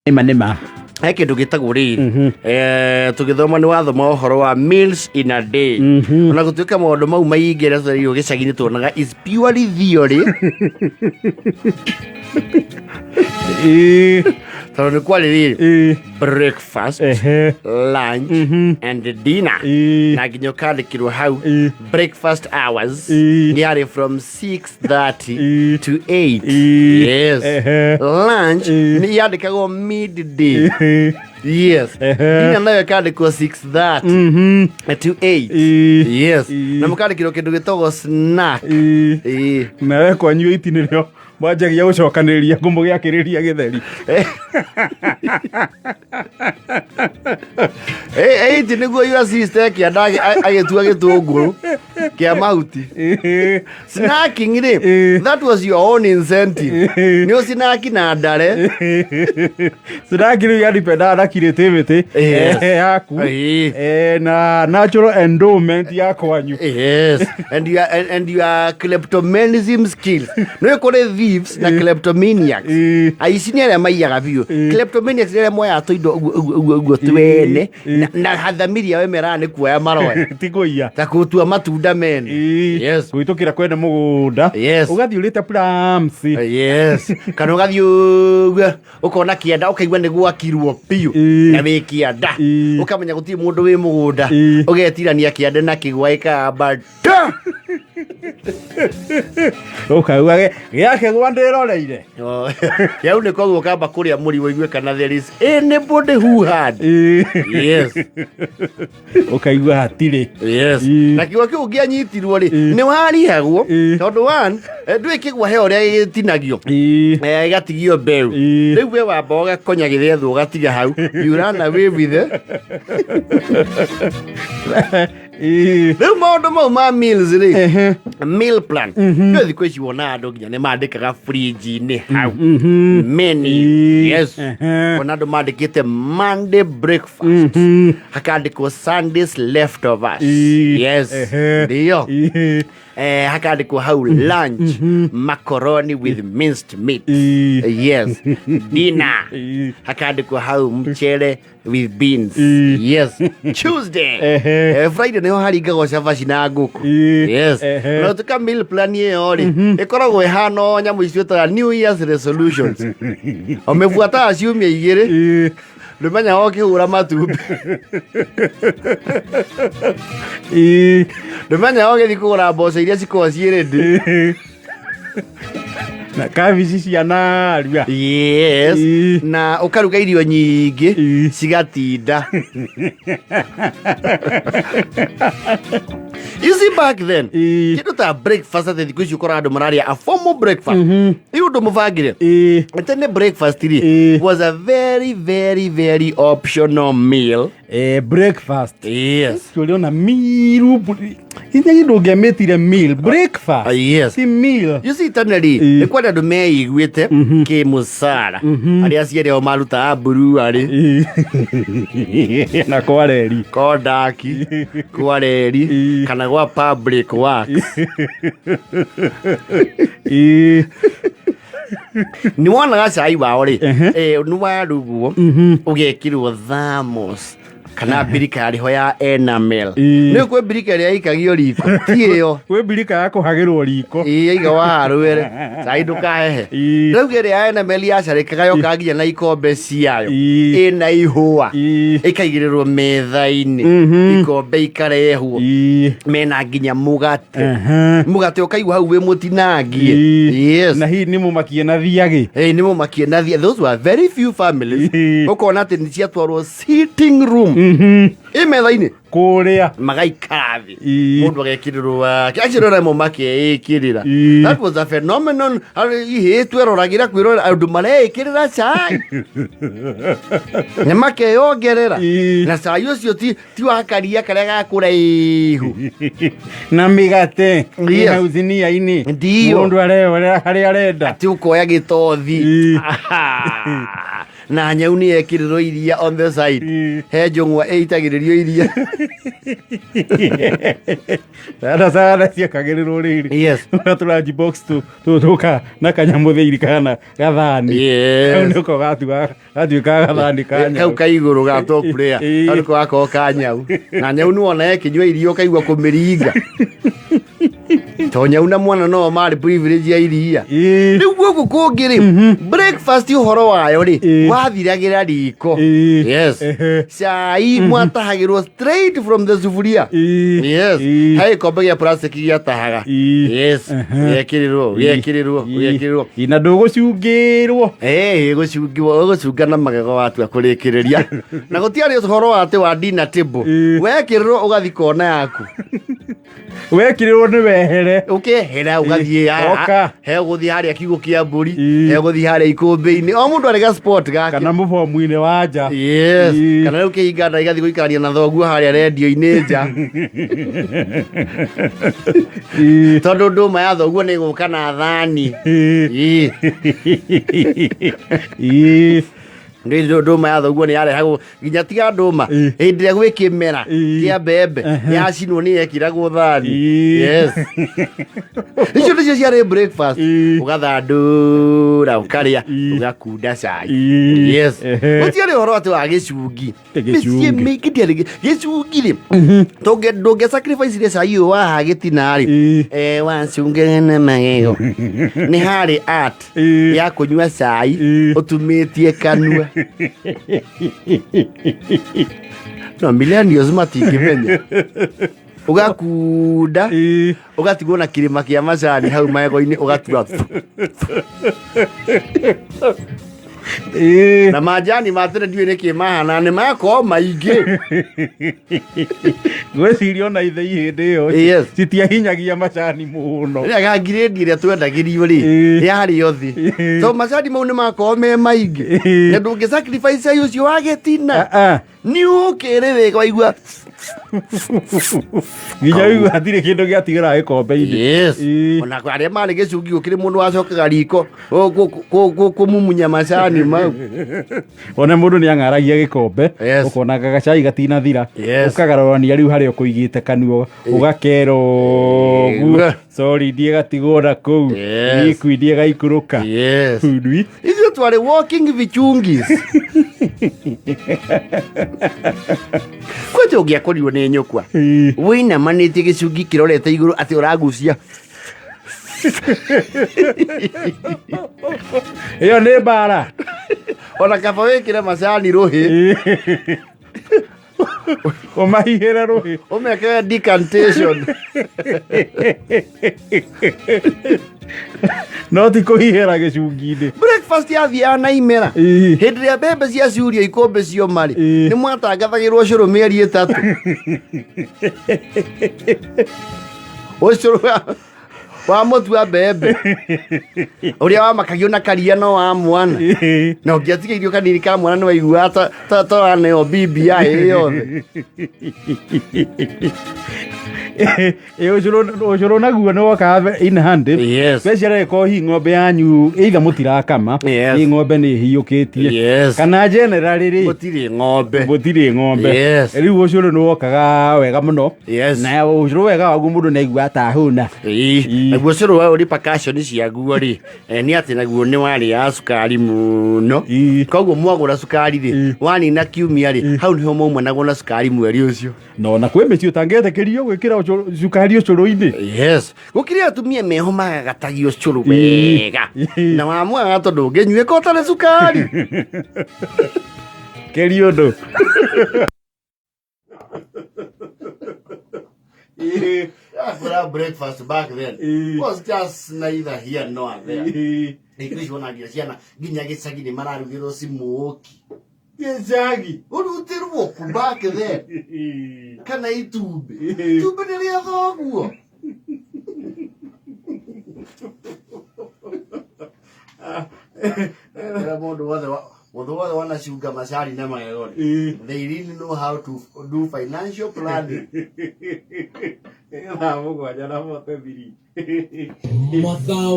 Nĩma nĩma. He kĩndũ gĩtagwo rĩrĩ, tũgĩthoma nĩ wathoma ũhoro wa meals in a day. Ona gũtuĩka maũndũ mau maingĩ arĩa tũrerirwo gĩcagi-inĩ tuonaga is purely theory, tondũ nĩ kwarĩ rĩrĩ, breakfast, lunch and dinner, na nginya ũkandĩkĩrwo hau breakfast hours nĩ yarĩ from 6:30 to 8. Yes. Lunch nĩ yandĩkagwo midday. Yes. Dinner nayo ĩkandĩkwo 6:30 to 8. Yes. Na mũkandĩkĩrwo kĩndũ gĩtagwo snack. Nawe kwanyu iti nĩrĩo mwanjagia gũcokanĩrĩria ngũ mũgĩakĩrĩria gĩtheri. 8 nĩguo your sister kĩanda agĩtua gĩtũngũrũ kĩa mahuti. Snacking rĩ, that was your own incentive. Nĩ ũcinaki na ndare. Snack rĩu yadipendaga na creativity yaku na natural endowment ya kwanyu. Yes, and your kleptomanism skills. Nĩ kũrĩ thieves na kleptomaniacs. Aici nĩ arĩa maiyaga biũ. Kleptomaniacs nĩ arĩa moyaga tũindo ũguo ũguo ũguo ũguo twene na hathamiri yao ĩmeraga nĩ kuoya maroya. Ti kũiya. Ta gũtua matunda mene. Yes. Gwĩtũkĩra kwene mũgũnda. Yes. Ũgathiĩ ũrĩte plums. Yes. Kana ũgathiĩ ũguo ũkona kĩanda, ũkaigua nĩ gwakirwo biũ na wĩ kĩanda. Ũkamenya gũtirĩ mũndũ wĩ mũgũnda. Ũgetirania kĩanda na kĩgwa ĩkamba ta. Ũkauga gĩake gwa ndĩroreire. Kĩau nĩ koguo ũkamba kũrĩa mũri ũigue kana there is anybody who had. Yes. Ũkaigua hatirĩ. Yes. Na kĩgwa kĩu ũngĩanyitirwo rĩ, nĩ warihagwo, tondũ one, ndũĩ kĩgwa he ũrĩa gĩtinagio, ĩgatigio mbeũ. Rĩu we wamba ũgakonya gĩthethwo ũgatiga hau, you run away with it. Rĩu maũndũ mau ma meals rĩ, meal plan, nĩ thikũ ici wonaga andũ nginya nĩ mandĩkaga fridge-inĩ hau menu. Yes. Ona andũ mandĩkĩte Monday breakfast, hakandĩkwo Sundays leftovers. Yes. Ndio. Hakandĩkwo hau lunch, macaroni with minced meat. Yes. Dinner, hakandĩkwo hau mchele with beans. Yes. Tuesday. Friday nĩho haringagwo cabaci na ngũkũ. Yes. Na tuka meal plan ĩyo rĩ, ĩkoragwo ĩhana o nyamũ icio ĩtaga New Year's resolutions. Ũmĩbuataga ciumia 2, ndũmenya ũkĩhũra matumbĩ, ndũmenya ũgĩthiĩ kũgũra mboco iria cikoragwo ciĩ ready. Na kabici cia narua. Yes. Na ũkaruga irio nyingĩ cigatinda. You see, back then, kĩndũ ta breakfast, atĩ thikũ ici ũkoraga andũ mararĩa a formal breakfast, nĩ ũndũ mũbangire. Tene breakfast rĩ, was a very very very optional meal. Breakfast. Yes. Tũrĩ miru inya kĩndũ ũngĩamĩtire meal breakfast. Yes. Ti meal. You see, tene rĩ, nĩ kwenda andũ meiguĩte kĩmũcara, arĩa aciari ao marutaga mburuarĩ. Na kwareri. Kondaki kwa reri kana gwa public works. Nĩ wonaga cai wao rĩ, nĩ warugwo ũgekĩrwo thamos kana mbirika yarĩho ya enamel. Nĩ kwĩ mbirika ĩrĩa ĩikagio riko, ti ĩyo. Kwĩ mbirika ya kũhagĩrwo riko. Ĩĩ, yaigawa haha rwere, cai ndũkahehe. Rĩu ĩrĩa ya enamel yacarĩkaga yokaga nginya na ikombe ciayo ĩna ihũa, ĩkaigĩrĩrwo metha-inĩ, ikombe ikarehwo, mena nginya mũgate. Mũgate ũkaigua hau wĩ mũtinangie. Yes. Na hihi nĩ mũmakie na thiagĩ. Ĩĩ, nĩ mũmakie na thia. Those were very few families. Ũkona atĩ nĩ ciatwarwo sitting room, ĩ metha-inĩ. Kũrĩa. Magaikara thĩ, mũndũ agekĩrĩrwo wake, acio nĩo makeĩkĩrĩra. That was a phenomenon. Ihĩ tweroragĩra kwĩrorera andũ mareĩkĩrĩra cai na makeyongerera. Na cai ũcio ti wa karia karĩa ga kũraihu. Na mĩgate hau thinia-inĩ. Ndio. Mũndũ areyorera harĩa arenda. Atĩ ũkoya gĩtothi. Na nyau nĩ yekĩrĩrwo iria on the side. He njũng'wa ĩitagĩrĩrio iria. Sana sana ciekagĩrĩrwo rĩrĩ. Na tũranji box tũka na kanyamũ thĩinĩ kana gathani. Kau nĩko gatuĩkaga gathani ka Kau nyau. ka igũrũ ga top layer. Kau nĩko gakoragwo ka nyau. Na nyau nĩ wona ĩkĩnyua iria ũkaigua kũmĩringa. To nyau na mwana no marĩ privilege ya iria. Rĩu gũkũ kũngĩ rĩ, breakfast ũhoro wayo rĩ, wathiragĩra riko. Yes. Cai mwatahagĩrwo straight from the sufuria. Yes. He gĩkombe gĩa plastic gĩatahaga. Yes. Gĩekĩrĩrwo, gĩekĩrĩrwo, gĩekĩrĩrwo. Na ndũgũcungĩrwo. Ĩĩ, gũcunga na magego watua kũrĩkĩrĩria. Na gũtiarĩ ũhoro wa atĩ wa dinner table. Wekĩrĩrwo ũgathi kona yaku. Wekĩrĩrwo nĩ wehere. Ũkehera ũgathiĩ Oka. He ũgũthiĩ harĩa kiugũ kĩa mbũri, he ũgũthiĩ harĩa ikũmbĩ-inĩ. O mũndũ arĩ ga spot gake. Kana mũbomu-inĩ wa nja. Yes. Kana rĩu kĩhinga nda igathiĩ gũikarania na thoguo harĩa rendio-inĩ nja. Tondũ ndũma ya thoguo nĩ ĩgũka na thani. Ndũma ya thoguo nĩ yarehagwo nginya tiga ndũma. Hĩndĩ ĩrĩa gwĩ kĩmera kĩa mbembe yacinwo nĩ yekĩragwo thani. Yes. Icio nĩcio ciarĩ breakfast. Ũgathandũra ũkarĩa, ũgakunda cai. Yes. Gũtiarĩ ũhoro atĩ wa gĩcungi. Gĩcungi. Mĩciĩ mĩingĩ ndĩarĩ gĩcungi rĩ. Ndũngĩ sacrifice rĩ cai ũyũ wa haha gĩtina rĩ. Wacungaga na magego. Nĩ harĩ art ya kũnyua cai ũtumĩtie kanua. No millennials matingĩmenya. Ũgakunda, ũgatigwo na kĩrĩma kĩa macani hau magego-inĩ ũgatua. Na majani ma tene ndiũĩ nĩkĩ mahana nĩ makorwo maingĩ. Ngwĩciria ona ithei hĩndĩ ĩyo citiahinyagia macani mũno. Rĩrĩa ga ngirĩndi ĩrĩa twendagĩrio rĩ, yarĩ o thĩ. To macani mau nĩ makorwo me maingĩ. Na ndũngĩ sacrifice cai ũcio wa gĩtina. Nĩ ũkĩrĩ wega waigua. Nginya ũigua hatirĩ kĩndũ gĩatigara gĩkombe-inĩ. Yes. Ona arĩa marĩ gĩcungi gũkĩrĩ mũndũ wacokaga riko kũmumunya macani mau. Ona mũndũ nĩ ang'aragia gĩkombe, ũkona gacai gatinathira, ũkagarũrania rĩu harĩa ũkũigĩte kanua, ũgakera ũguo. Sorry, ndiĩ gatigwo na kũu. Liquid ĩgaikũrũka. Ndui. Ithuĩ twarĩ walking vichungis. Kwanja ũngĩakorirwo nĩ nyũkwa. Wĩinamanĩtie gĩcungi kĩrorete igũrũ atĩ ũragucia. Ĩyo nĩ mbara. Ona kaba wĩkĩre macani rũhĩ. Ũmahihĩre rũhĩ. Ũmekĩre decantation. No ti kũhihĩra gĩcungi-inĩ. Breakfast yathiaga na imera. Hĩndĩ ĩrĩa mbembe ciacurio ikũmbĩ cioma rĩ, nĩ mwatangathagĩrwo ũcũrũ mĩeri 3. Ũcũrũ wa mũtu wa mbembe ũrĩa wamakagio na karia no wa mwana. Na ũngĩatigĩirio kanini ka mwana nĩ waiguaga ta waneo BBI ĩ yothe. Ũcũrũ naguo nĩ wokaga in hand. Especially ĩkorwo hihi ng'ombe yanyu either mũtirakama, hihi ng'ombe nĩ ĩhiũkĩtie. Kana generally rĩ, Gũtirĩ ng'ombe. Gũtirĩ ng'ombe. Rĩu ũcũrũ nĩ wokaga wega mũno. Na ũcũrũ wega waguo mũndũ nĩ aiguaga ta ahũna. Naguo ũcũrũ wa repercussion ciaguo rĩ, nĩ atĩ naguo nĩ warĩaga cukari mũno. Koguo mwagũra cukari rĩ, wanina kiumia rĩ, hau nĩho maumanagwo na cukari mweri ũcio. No na kwĩ mĩciĩ ũtangĩetĩkĩrio gwĩkĩra cukari ũcũrũ-inĩ. Yes. Gũkĩrĩ atumia meho magagatagio ũcũrũ wega. Na wamwaga tondũ ũngĩnyuĩka ũtarĩ cukari. Kĩri ũndũ. Akora breakfast back then was just neither here nor there. Thikũ ici wonagia ciana nginya gĩcagi nĩ mararugĩrwo cimũki. Gĩcagi? Ũrutĩrwo kũ back then? Kana itumbĩ? Itumbĩ nĩ rĩa thoguo. Kĩrĩa mũndũ wothe mũndũ wothe wanacunga macani na magego rĩ, they really know how to do financial planning. Thaa 7:43. Mathaa.